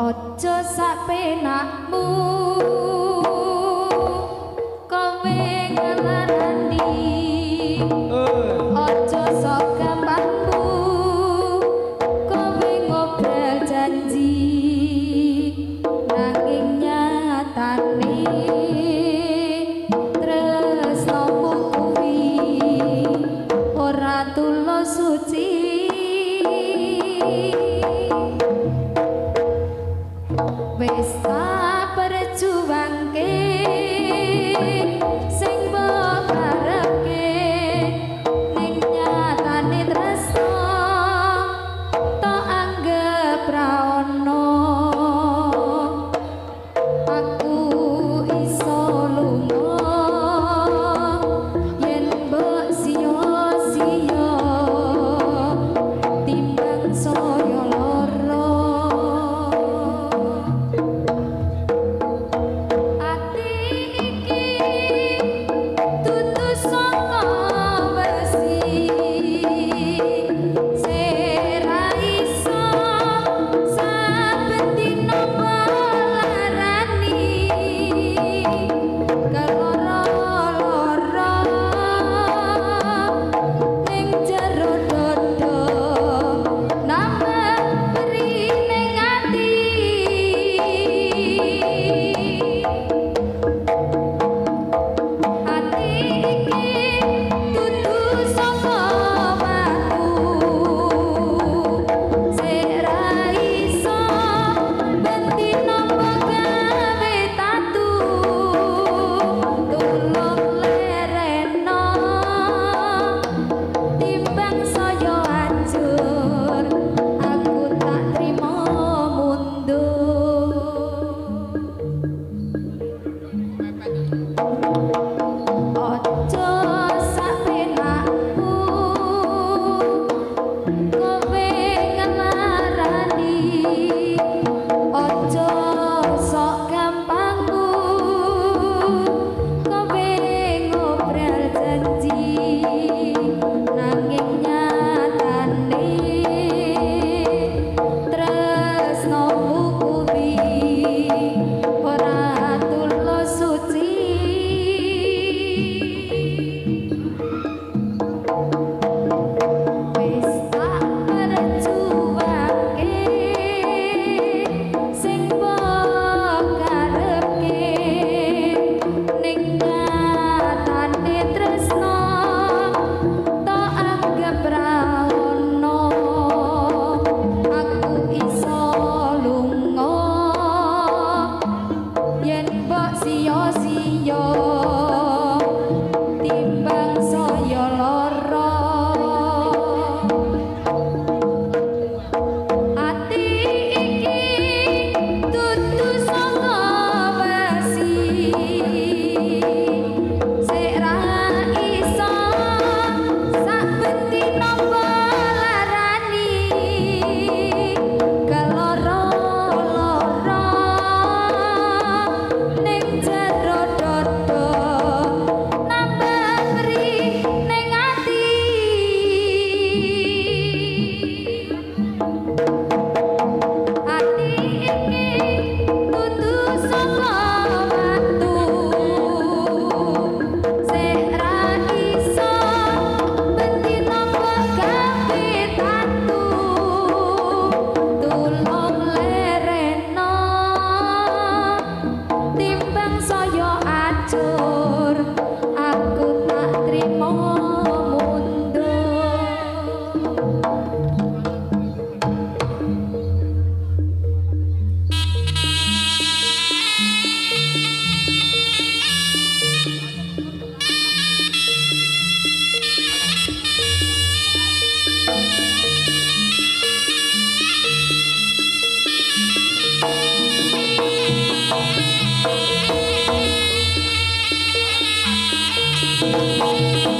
Aja sapenakmu kowe ngelarani, aja sok gampangmu kowe ngobrol janji, nanging nyatane tresnomu kuwi ora tulus suci. Wis tak perjuangke sing mbok karepke, ning nyatane tresno tok anggep ra ono. Aku iso lunga yen mbok siyo-siyo timbang saya lara. Ati iki dudu saka wesi, sera iso saben dina melarani, keloro-loro ning jero dada nambah perih ning ati. Ati iki dudu saka watu, sera iso ben dina mbok gawe tatu. Tulung lereno timbang saya hancur, aku tak trimo mundur. Aja sapenakmu kowe ngelarani, aja sok gampangmu kowe ngobrol janji, nanging nyatane tresnomu kuwi ora tulus suci. Wis tak perjuangke sing mbok karepke, ning nyatane tresno tok anggep ra ono. Aku iso lunga yen mbok siyo-siyo timbang saya lara. Ati iki dudu saka wesi, sera iso saben dina melarani, keloro-loro ning jero dada nambah perih ning ati. Ati iki dudu saka watu, sera iso ben dina mbok gawe tatu. Tulung lereno timbang saya acur, aku tak trimo mundur. Thank